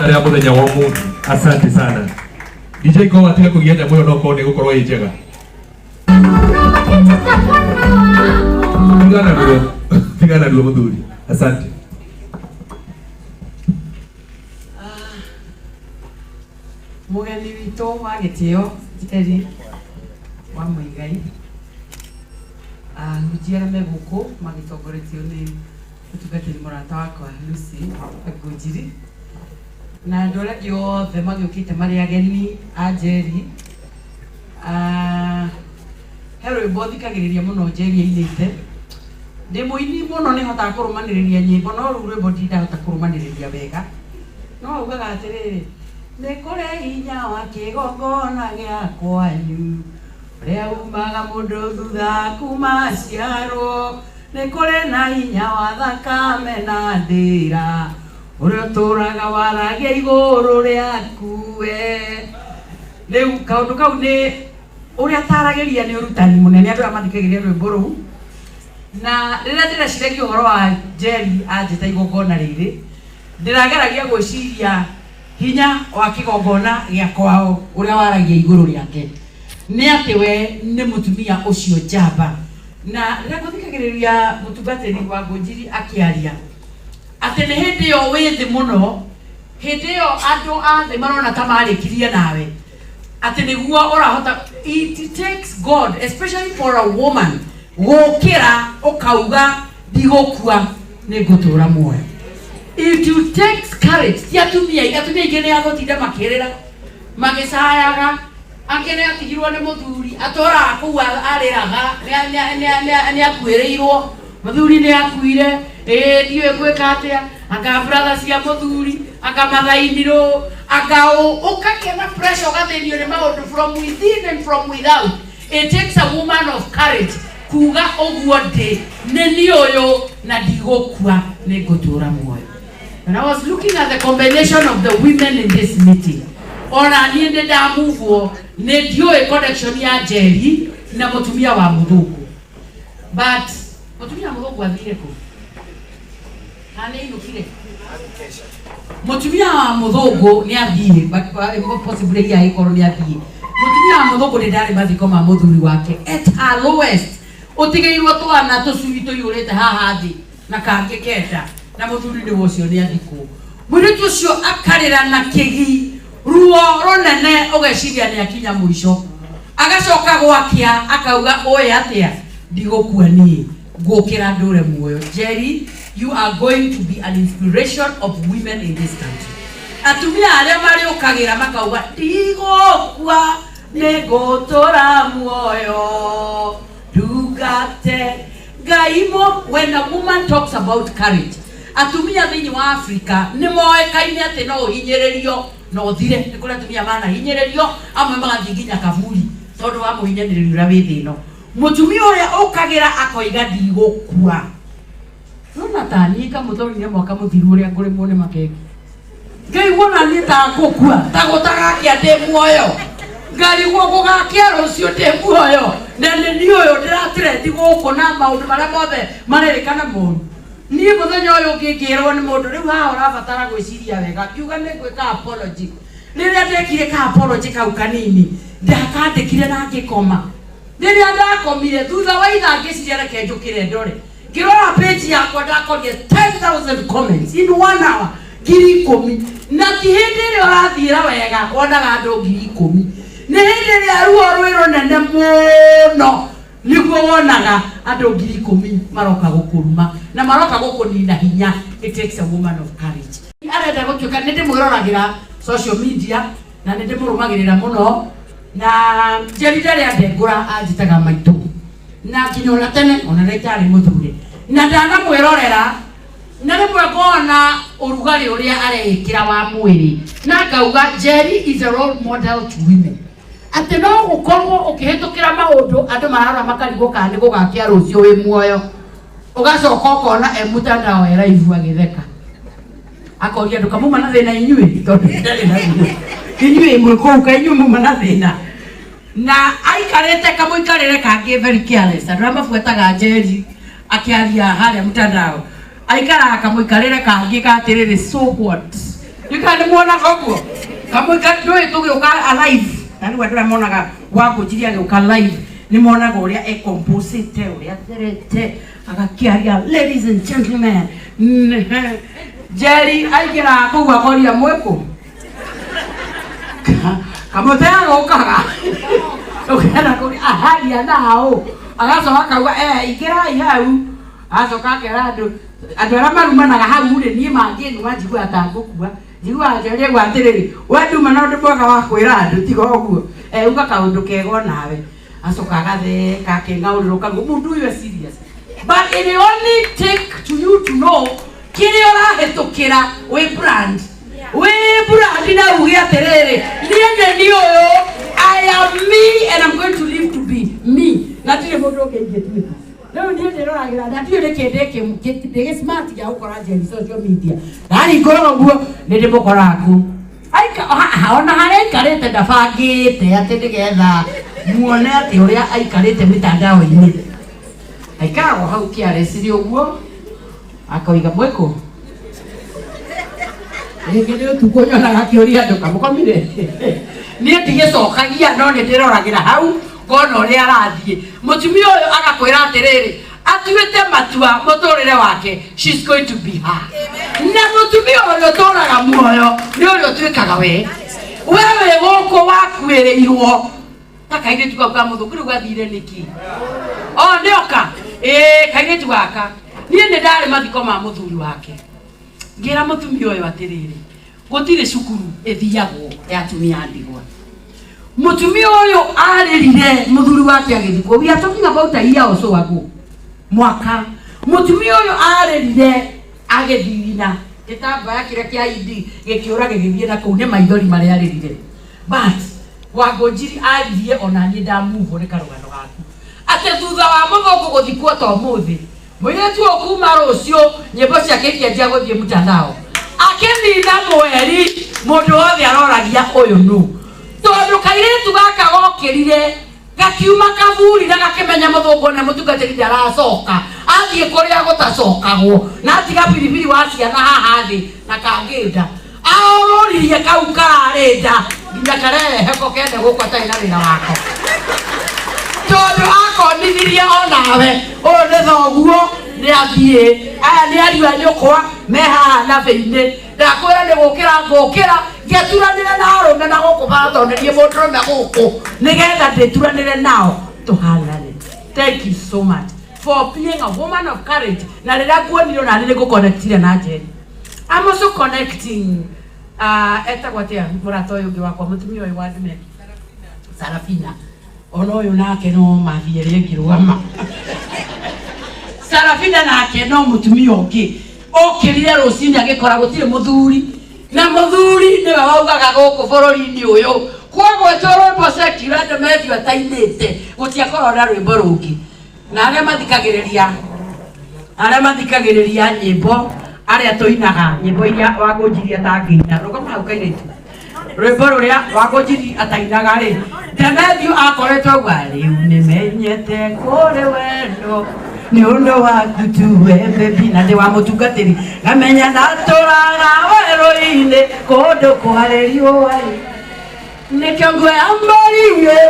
Igongona rĩa mũthenya wa ũmũthĩ. Asante sana. DJ Ngoma, tiga kũgia nyamũ ĩyo no korwo nĩ ĩgũkorwo ĩ njega. Tigana ruo. Tigana ruo mũthuri. Asante. Mũgeni witũ wa gĩtĩo Njeri wa Mũigai, ahunjia arĩa me gũkũ magĩtongoretio nĩ mũtungatĩri mũrata wakwa Lucy Ngũnjiri, na andũ arĩa angĩ othe magĩũkĩte marĩ ageni a Njeri. Ah, he rwĩmbo thikagĩrĩria mũno Njeri ainĩte. Ndĩ mũini mũno, nĩ hotaga kũrũmanĩrĩria nyĩmbo, no rũu rwĩmbo ndirĩ ndahota kũrũmanĩrĩria wega. No augaga atĩrĩrĩ, nĩ kũrĩ hinya wa kĩgongona gĩa kwanyu ũrĩa umaga mũndũ thutha kuma aciarwo, nĩ kũrĩ na hinya wa thakame na ndĩra ũrĩa ũtũraga waragia igũrũ rĩaku we. Rĩu kaũndũ kau nĩ ũrĩa taragĩria nĩ ũrutani mũnene andũ arĩa mathikagĩrĩria rwĩmbo rũu. Na rĩrĩa ndĩreciragia ũhoro wa Njeri anjĩta igongona rĩrĩ, ndĩrageragia gwĩciria hinya wa kĩgongona gĩa kwao ũrĩa waragia igũrũ rĩake, nĩ atĩ we nĩ mũtumia ũcio njamba. Na rĩrĩa ngũthikagĩrĩria mũtungatĩri wa Ngũnjiri akĩaria atĩ nĩ hĩndĩ ĩyo wĩ thĩ mũno, hĩndĩ ĩyo andũ a thĩ marona ta marĩkirie nawe, atĩ nĩguo ũrahota. It takes God, especially for a woman, gũkĩra ũkauga, "Ndigũkua, nĩ ngũtũra muoyo." It takes courage. Ti atumia aingĩ, atumia aingĩ nĩ agũtinda makĩrĩra magĩcayaga, angĩ nĩ atigirwo nĩ mũthuri, atũraga kũu arĩraga, nĩ akuĩrĩirwo mũthuri, nĩ akuire, ĩĩ ndiũĩ gwĩka atĩa, anga brother cia mũthuri, anga mathainirwo, anga ũkagĩa na pressure, ũgathĩnio nĩ maũndũ from within and from without. It takes a woman of courage kuga ũguo, "Ndĩ nĩ niĩ ũyũ na ndigũkua, nĩ ngũtũra muoyo." And I was looking at the combination of the women in this meeting. Ona niĩ nĩ ndamuvwo, nĩ ndiũĩ connection ya Njeri na mũtumia wa mũthũngũ. But mũtumia wa mũthũngũ athire kũ? Kana nĩ ainũkire? Mũtumia wa mũthũngũ nĩ athiĩ, but possibly hihi agĩkorwo nĩ athiĩ. Mũtumia wa mũthũngũ, nĩ ndarĩ mathiko ma mũthuri wake at her lowest. Ũtigĩirwo twana tũcui tũiyũrĩte haha thĩ na kangĩ kenda, na mũthuri nĩ ũcio nĩ athikwo. Mũirĩtu ũcio akarĩra na kĩgi ruo rũnene, ũgeciria nĩ akinya mũico. Agacoka gwakĩa akauga, "Ũĩ atĩa, ndigũkua niĩ, ngũkĩra ndũre muoyo." Jerry, you are going to be an inspiration of women in this country. Atumia arĩa marĩũkagĩra makauga, "Ndigũkua, nĩ ngũtũra muoyo ndungate Ngai mo." When a woman talks about courage, atumia thĩinĩ wa Afrika nĩ moĩkaine atĩ no ũhinyĩrĩrio na ũthire. Nĩ kũrĩ atumia manahinyĩrĩrio, amwe magathiĩ nginya kaburi tondũ wa mũhinyanĩrĩrio ũrĩa wĩ thĩ ĩno. Mũtumia ũrĩa ũkagĩra akoiga, "Ndigũkua." Nona ta niĩ kamũthorire mwaka mũthiru ũrĩa ngũrĩmwo nĩ makenge, ngaigua na niĩ ta ngũkua, ta gũtagakĩa ndĩ muoyo, ngarigwo gũgakĩa rũciũ ndĩ muoyo, na nĩ niĩ ũyũ ndĩratĩrendi gũkũ na maũndũ marĩa mothe marerĩkana moru. Niĩ mũthenya ũyũ ũngĩ ngĩrwo nĩ mũndũ, "Rĩu haha ũrabatara gwĩciria wega." Ngiuga nĩ ngwĩka apology. Rĩrĩa ndekire ka apology kau kanini, ndakandĩkire na ngĩkoma. Rĩrĩa ndakomire, thutha wa ithaa ngĩciria, "Reke njũkĩre ndore." Ngĩrora page yakwa, ndakorire 10,000 comments in one hour, 10,000. Na ti hĩndĩ ĩrĩa ũrathiĩra wega wonaga andũ 10,000, nĩ hĩndĩ ĩrĩa ruo rwĩ rũnene mũno nĩguo wonaga andũ 10,000 maroka gũkũruma na maroka gũkũnina hinya. It takes a woman of courage. Arenda gũtuĩka nĩ ndĩmwĩroragĩra social media na nĩ ndĩmũrũmagĩrĩra mũno, na Njeri ndarĩ andengũra, anjĩtaga maitũ na nginya ona tene ona rĩrĩa itarĩ mũthure na ndanamwĩrorera, na rĩmwe ngona ũrugarĩ ũrĩa areĩkĩra wa mwĩrĩ na ngauga, "Jerry is a role model to women," atĩ no gũkorwo ũkĩhĩtũkĩra maũndũ andũ mararora makarigwo kana nĩ gũgakĩa rũciũ wĩ muoyo, ũgacoka ũkona e mtandao e live agĩtheka, akoria andũ, "Kamuma na thĩna inyuĩ?" Tondũ ndarĩ na thĩna, inyuĩ mwĩ kũu, ka inyuĩ muma na thĩna? Na aikarĩte kamũikarĩre kangĩ very careless. Andũ arĩa mabuataga Njeri akĩaria harĩa mtandao, aikaraga kamũikarĩre kangĩ ka atĩrĩrĩ, "So what?" Ndikana nĩ muonaga ũguo kamwe ndũĩ tũgĩũka alive na rĩu andũ arĩa monaga Wangũnjiri agĩũka live nĩ monaga ũrĩa ecomposite, ũrĩa atherete agakĩaria, "Ladies and gentlemen." Njeri aingĩraga kũu akoria, "Mwĩkũ?" Kamũtĩ agũkaga ũkenda kũria aharia nao, agacoka akauga, "Eh, ingĩrai hau." Agacoka akera andũ, andũ arĩa marumanaga hau rĩ, niĩ mangĩnuma njiguaga ta ngũkua. Njiguaga Njeri auga atĩrĩrĩ, "We nduma na ũndũ mwega wa kwĩra andũ, tiga ũguo, eh, uga kaũndũ kega onawe." Acoka agatheka akĩng'aũrĩrũka guo mũndũ ũyũ e serious, but it only take to you to know kĩrĩa ũrahĩtũkĩra wĩ brand, wĩ brand, na uge atĩrĩrĩ, "Niĩ nĩ niĩ ũyũ, I am me and I'm going to live to be me," na ndirĩ mũndũ ũngĩ ingĩtuĩka. Rĩu niĩ ndĩroragĩra na ndiũĩ nĩkĩ ndĩgĩ smart gĩa gũkora Njeri social media. Ndahingũra ũguo nĩ ndĩmũkoraga kũu. Ona harĩa aikarĩte ndabangĩte atĩ nĩgetha muone atĩ ũrĩa aikarĩte mitandao-inĩ. Aikaragwo hau kĩareciria ũguo akoiga, "Mwĩkũ?" Rĩngĩ nĩ ũtukũ nyonaga akĩũria andũ, "Kamũkomire?" Niĩ ndigĩcokagia, no nĩ ndĩroragĩra hau ngona ũrĩa arathiĩ. Mũtumia ũyũ agakwĩra atĩrĩrĩ, atuĩte matua mũtũrĩre wake, she's going to be her. Na mũtumia ũrĩa ũtũraga muoyo nĩ ũrĩa ũtuĩkaga we. We wĩ gũkũ wakuĩrĩirwo ta kairĩtu kau ka mũthũngũ rĩu gathire nĩkĩ? O nĩoka ĩĩ kairĩtu gaka. Niĩ nĩ ndarĩ mathiko ma mũthuri wake, ngĩra mũtumia ũyũ atĩrĩrĩ, gũtirĩ cukuru ĩthiagwo ya atumia a ndigwa. Mũtumia ũyũ arĩrire mũthuri wake agĩthikwo. We are talking about a year or so ago, mwaka. Mũtumia ũyũ arĩrire agĩthigina gĩtambaya kĩrĩa kĩa indi gĩkĩũra gĩgĩthiĩ na kũu nĩ maithori marĩa arĩrire. But Wangũnjiri aririe ona niĩ ndamuvwo nĩ karũgano gaku atĩ thutha wa mũthũngũ gũthikwo ta ũmũthĩ, mũirĩtu ũyũ kuma rũciũ nyĩmbo ciake ikĩanjia gũthiĩ mtandao. Akĩnina mweri mũndũ wothe aroragia, "Ũyũ nũ?" Tondũ kairĩtu gaka gokĩrire gakiuma kaburi na gakĩmenya mũthũngũ na mũtungatĩri ndaracoka, athiĩ kũrĩa gũtacokagwo na atiga biribiri wa ciana haha thĩ na kangĩnda aorũririe kau kararĩ nda nginya kareheko kende gũkũ atarĩ na wĩra wako, tondũ akonithirie onawe ũyũ nĩ thoguo nĩ athiĩ, aya nĩ ariũ a nyũkwa me haha nabĩ-inĩ. Ndakwĩra nĩ gũkĩra ngũkĩra ngĩturanĩre na arũme na gũkũ bara, tondũ nĩ niĩ mũndũrũme gũkũ, nĩgetha ndĩturanĩre nao tũhanane. Thank you so much for being a woman of courage. Na rĩrĩa nguonire ona nĩ ngũconnectire na Njeri. I'm also connecting etagwo atĩa mũrata ũyũ ũngĩ wakwa, mũtumia ũyũ wa ndume, Sarafina. Ona ũyũ nake no mathiĩ ĩrĩa ĩngĩrũgama. Sarafina nake no mũtumia ũngĩ okĩrire rũcinĩ agĩkora gũtirĩ mũthuri, na mũthuri nĩwe waugaga gũkũ bũrũri-inĩ ũyũ kwagwetwo rwĩmbo secular Demetrio atainĩte gũtiakorwo na rwĩmbo rũngĩ. Na arĩa mathikagĩrĩria nyĩmbo, arĩa tũinaga nyĩmbo iria Wangũnjiri atangĩina, rũgama hau kairĩtu, rwĩmbo rũrĩa Wangũnjiri atainaga rĩ, Demetrio akoretwo auga, "Rĩu nĩmenyete kũrĩ wendo nĩ ũndũ waku tu we baby, na ndĩ wa mũtungatĩri ngamenya ndatũraga werũ-inĩ kũndũ kwarĩ riũa, nĩkĩo nguoya mbũri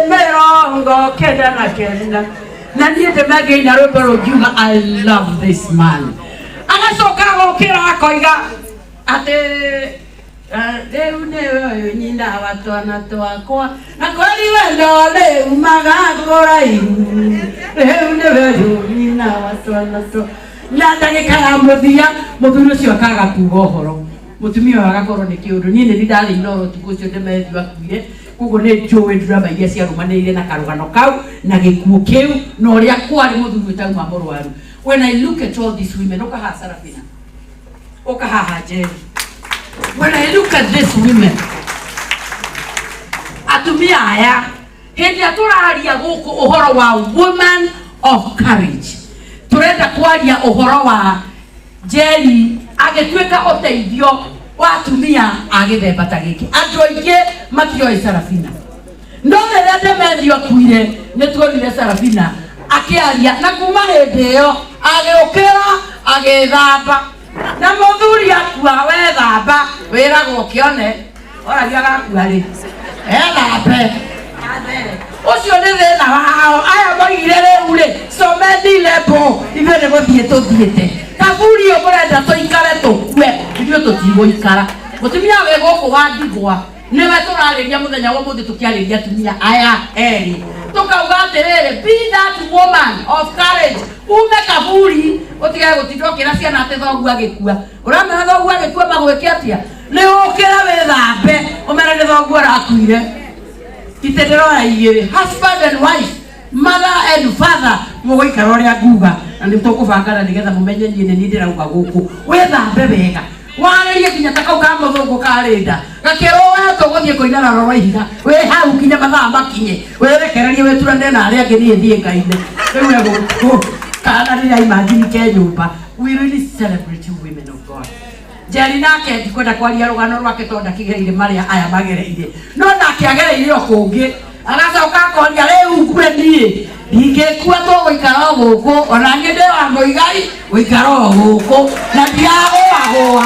99." Na niĩ ndĩmangĩina rwĩmbo rũngiuga, "I love this man." Agacoka agokĩra akoiga atĩ, "Rĩu nĩwe ũyũ nyina wa twana twakwa, na kweri wendo rĩu umaga kũraihu, rĩu nĩwe ũyũ nyina wa twana twa." Na ndagĩka ya mũthia mũthuri ũcio akaga kuga ũhoro, mũtumia ũyũ agakorwo nĩ kĩũndũ. Niĩ nĩ ndarĩ inoro ũtukũ ũcio Demetrio akuire, koguo nĩ njũĩ drama iria ciarũmanĩrĩire na karũgano kau na gĩkuũ kĩu na ũrĩa kwarĩ mũthuri ũtauma mũrwaru. When I look at all these women, ũkahaha Sarafina, ũkahaha Njeri, when I look at these women, atumia aya, hĩndĩ ĩrĩa tũraria gũkũ ũhoro wa woman of courage, tũrenda kwaria ũhoro wa Njeri agĩtuĩka ũteithio wa atumia a gĩthemba ta gĩkĩ. Andũ aingĩ matioĩ Sarafina, no rĩrĩa Demetrio akuire nĩ tuonire Sarafina akĩaria, na kuma hĩndĩ ĩyo agĩũkĩra agĩthamba. Na mũthuri akua wethamba wĩragwo ũkĩone oragia agakua rĩ ethambe athere. Ũcio nĩ thĩna wao. Aya moigire rĩu rĩ someni lebo ithuĩ nĩ gũthiĩ tũthiĩte kaburi ũyũ mũrenda tũikare tũkue ithuĩ tũtigũikara. Mũtumia wĩ gũkũ wa ndigwa nĩwe tũrarĩria mũthenya wa ũmũthĩ tũkĩarĩria atumia aya erĩ tũkauga atĩrĩrĩ, be that woman of courage, ume kaburi ũtige gũtinda ũkĩra ciana atĩ thoguo agĩkua. Ũramera thoguo agĩkua magwĩke atĩa? Nĩ ũkĩre wĩthambe ũmere nĩ thoguo arakuire. Itĩ ndĩroya igĩrĩ, husband and wife, mother and father, mũgũikara ũrĩa nguga na nĩ tũkũbangana nĩgetha mũmenye niĩ nĩ niĩ ndĩrauga gũkũ. Wĩthambe wega warĩrie nginya ta kau ka mũthũngũ karĩ nda gakĩrwo we tũgũthiĩ kũina rwaro rwa ihiga wĩ hau nginya mathaa makinye wĩrekererie wĩturane na arĩa angĩ niĩ thiĩ ngaine rĩu egũkũ kana rĩrĩa imagine ke nyũmba. We really celebrate you, women of God. Njeri nake ndikwenda kwaria rũgano rwake tondũ ndakĩgereire marĩa aya magereire, no nake agereire o kũngĩ agacoka akoria rĩu ngue niĩ ndingĩkua tũgũikara o gũkũ ona niĩ ndĩ wa mũigai gũikara o gũkũ na ndiragũagũa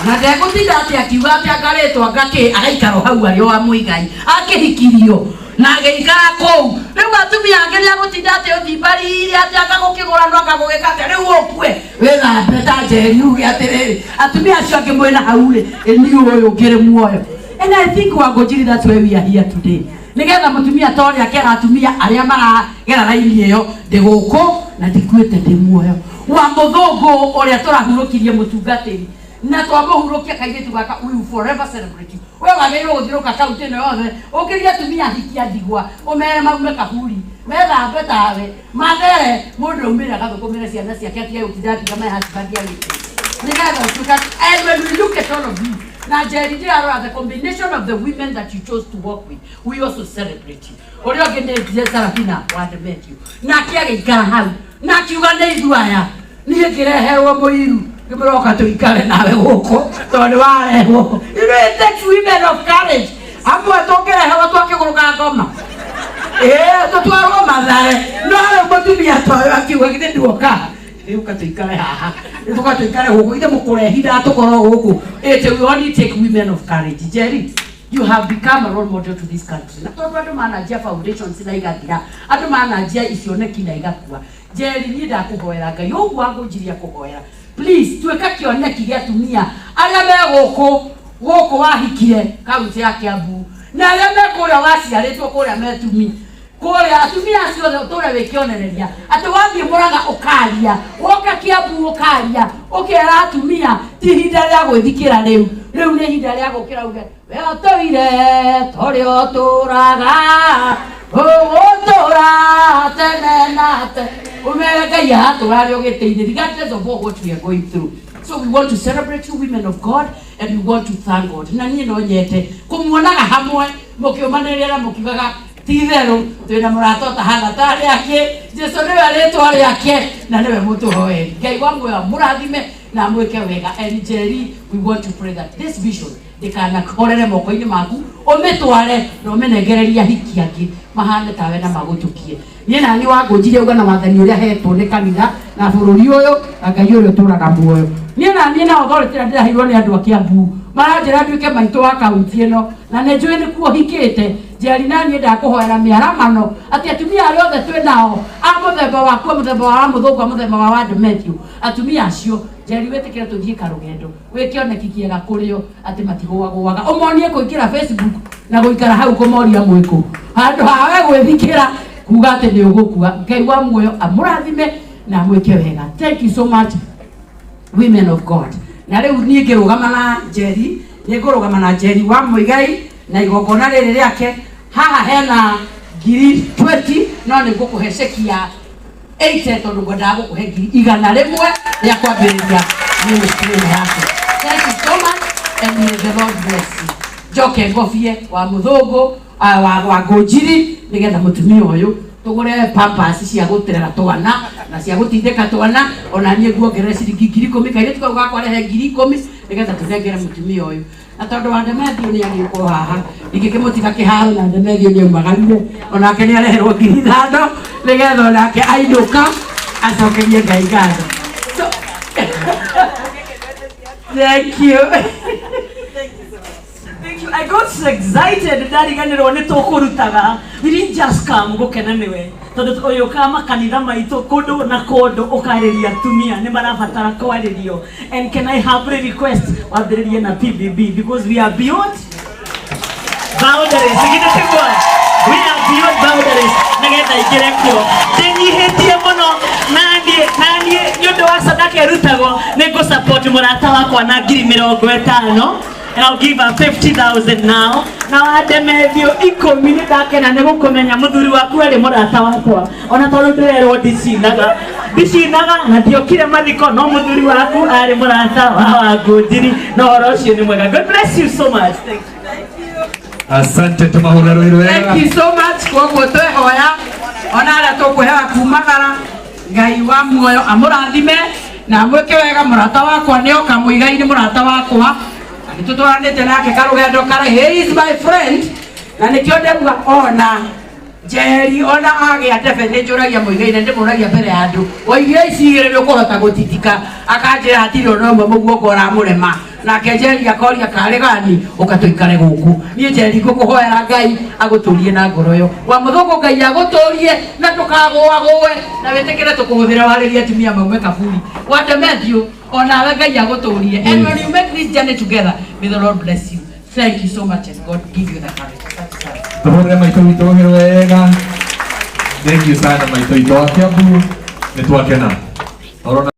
ona ndegũtinda atĩ akiuga atĩ angarĩtwo ngakĩ agaikara o hau arĩ o wa mũigai akĩhikirio na agĩikara kũu. Rĩu atumia angĩ nĩ agũtinda atĩ ũthimbarire atĩ akagũkĩgũra no akagũgĩka atĩ rĩu ũkue wĩthambe ta Njeri uge atĩrĩrĩ atumia acio angĩ mwĩna hau rĩ niĩ ũyũ ngĩrĩ muoyo. And I think Wangũnjiri, that's why we are here today, nĩgetha mũtumia ta ũrĩa akera atumia arĩa maragera raini ĩyo ndĩ gũkũ na ndikuĩte ndĩ muoyo. Wa mũthũngũ ũrĩa tũrahurũkirie mũtungatĩri na twamũhurũkia kairĩtu gaka, we will forever celebrate you. We wagĩrĩirwo gũthiũrũrũka kaunti ĩno yothe ũkĩrie atumia ahiki a ndigwa ũmere maume kaburi methambe tawe mathere mũndũ aumĩre agathũkũmĩre ciana ciake atige gũtinda akiuga my husband agĩte nĩgetha ũtuĩka. And when we look at all of you na Njeri ndĩrarora the combination of the women that you chose to work with, we also celebrate you. Ũrĩa ũngĩ nĩ Sarafina wa Demetrio, nake agĩikara hau na akiuga nĩ ithuĩ aya niĩ ngĩreherwo mũiru ngĩmũroka tũikare nawe gũkũ tondũ nĩ warehwo. You know, it takes women of courage. Amwe tũngĩreherwo twakĩgũrũka ngoma ĩĩ tũtwarwo Mathare, no rĩu mũtumia ta ũyũ akiuga githĩ nduoka rĩu tũikare haha tũka tũikare gũkũ ithe mũkũrehitha tũkorwo gũkũ. It will only take women of courage. Jerry, you have become a role model to this country na tondũ andũ mananjia foundations na igathira andũ mananjia icioneki na igakua. Njeri niĩ ndakũhoera Ngai ũguo wangũnjiria kũhoera, please tuĩka kĩoneki gĩa atumia arĩa me gũkũ gũkũ wahikire kaunti ya Kiambu na arĩa me kũrĩa waciarĩtwo kũrĩa metumi kũrĩa atumia acio othe ũtũre wĩ kĩonereria atĩ wathiĩ Mũrang'a ũkaria woka Kiambu ũkaria ũkera atumia ti ihinda rĩa gwĩthikĩra rĩu rĩu nĩ ihinda rĩa gũkĩra uge we ũtũire torĩa ũtũraga ũgũtũra tene na tene ũmere Ngai aratũra arĩ o gĩtĩ-inĩ regardless of what we are going through. So we want to celebrate you, women of God, and we want to thank God. Na niĩ no nyende kũmuonaga hamwe mũkĩũmanĩrĩra na mũkiugaga ti itherũ twĩna mũrata ũtahana ta arĩa angĩ. Jesu nĩwe rĩtwa rĩake na nĩwe mũtũhoeri. Ngai wa muoyo amũrathime na amwĩke wega. And Jerry, we want to pray that this vision ndĩkanahorere moko-inĩ maku ũmĩtware na ũmĩnengererie ahiki angĩ mahane tawe na magũtũkie. Niĩ nani wangũnjirie uga na wathani ũrĩa hetwo nĩ kanitha na bũrũri ũyũ na Ngai ũrĩa ũtũraga muoyo. Niĩ na niĩ na authority ĩrĩa ndĩraheirwo nĩ andũ a Kiambu maranjĩra nduĩke maitũ wa kaunti ĩno na nĩ njũĩ nĩkuo hikĩte. Njeri na niĩ ndakũhoera mĩaramano atĩ atumia arĩa othe twĩ nao a mũthemba waku a mũthemba wa mũthũngũ a mũthemba wa Wandũ Matthew atumia acio Njeri wĩtĩkĩre tũthiĩ karũgendo wĩ kĩoneki kĩega kũrĩo atĩ matigũagũaga ũmonie kũingĩra Facebook na gũikara hau kũmoria mwĩkũ handũ hawe gwĩthikĩra kuga atĩ nĩ ũgũkua. Ngai wa muoyo amũrathime na amwĩke wega. Thank you so much, women of God. Na rĩu niĩ ngĩrũgama na Njeri nĩ ngũrũgama na Njeri wa Mũigai na igongona rĩrĩ rĩake haha hena ngiri 20 no nĩ ngũkũhe ceki ya 80 tondũ ngwendaga gũkũhe 100,000 rĩa kwambĩrĩria ministry ĩno yaku. Thank you so much and may the Lord bless you. Njoke ngobie wa mũthũngũ wa ngũnjiri nĩgetha mũtumia ũyũ tũgũre pampers cia gũterera twana na cia gũtindĩka twana ona niĩ nguongerere ciringi 10,000 kairĩtu kau gakwa rehe 10,000 nĩgetha tũnengere mũtumia ũyũ na tondũ wa Demetrio nĩ agĩũkwo haha ndingĩkĩmũtiga kĩharo na Demetrio nĩ aumagarire onake nĩ areherwo 5,000 nĩgetha onake ainũka acokerie Ngai ngatho. So Thank you. Thank you. I got so excited ndariganĩrwo nĩ tũkũrutaga. We didn't just come gũkena nĩwe, tondũ ũyũ ũkaga makanitha maitũ kũndũ na kũndũ ũkarĩria atumia nĩ marabatara kwarĩrio. And can I humbly request wambĩrĩrie na PBB, because we are beyond boundaries. Githĩ tiguo? We are beyond boundaries. Nĩgetha ingĩre kuo ndĩnyihĩtie mũno, naniĩ nĩ ũndũ wa sadaka ĩrutagwo, nĩ ngũ support mũrata wakwa na 50,000, and I'll give her 50,000 now. Na wandemethio 10 nĩ ndakena nĩ gũkũmenya, mũthuri waku arĩ mũrata wakwa, ona tondũ ndĩrerwo ndicinaga ndicinaga na ndiokire mathiko, no mũthuri waku arĩ mũrata wa Wangũnjiri, na ũhoro ũcio nĩ mwega. God bless you so much. Thank you. Asante, tumahũrĩre rũhĩ wega. Thank you so much. Koguo twehoya ona arĩa tũkũhewa kumagara, Ngai wa muoyo amũrathime na amwĩke wega. Mũrata wakwa nĩ oka mũigai-inĩ, mũrata wakwa na nĩ tũtwaranĩte nake karũgendo kara. He is my friend, na nĩkĩo ndauga ona Njeri ona agĩa ndebe nĩ njũragia mũigai na ndĩmũragia mbere ya andũ, waigire ici igĩrĩ nĩ ũkũhota gũtitika? Akanjĩra hatirĩ ona ũmwe mũguongo ũramũrema. Nake Njeri akoria karĩ gani ũka tũikare gũkũ. Niĩ Njeri ngũkũhoera Ngai agũtũrie na ngoro ĩyo wa mũthũngũ, Ngai agũtũrie na ndũkagũagũe, na wĩtĩkĩre tũkũhũthĩra warĩrie atumia maume kaburi wa Demetrio. Onawe Ngai agũtũrie, and when you make this journey together, may the Lord bless you. Thank you so much, and God give you the courage. Asante sana. Tũhũrĩre maitũ witũ rũhĩ wega. Thank you sana, maitũ witũ wa Kiambu, nĩ twakena. Ũrona.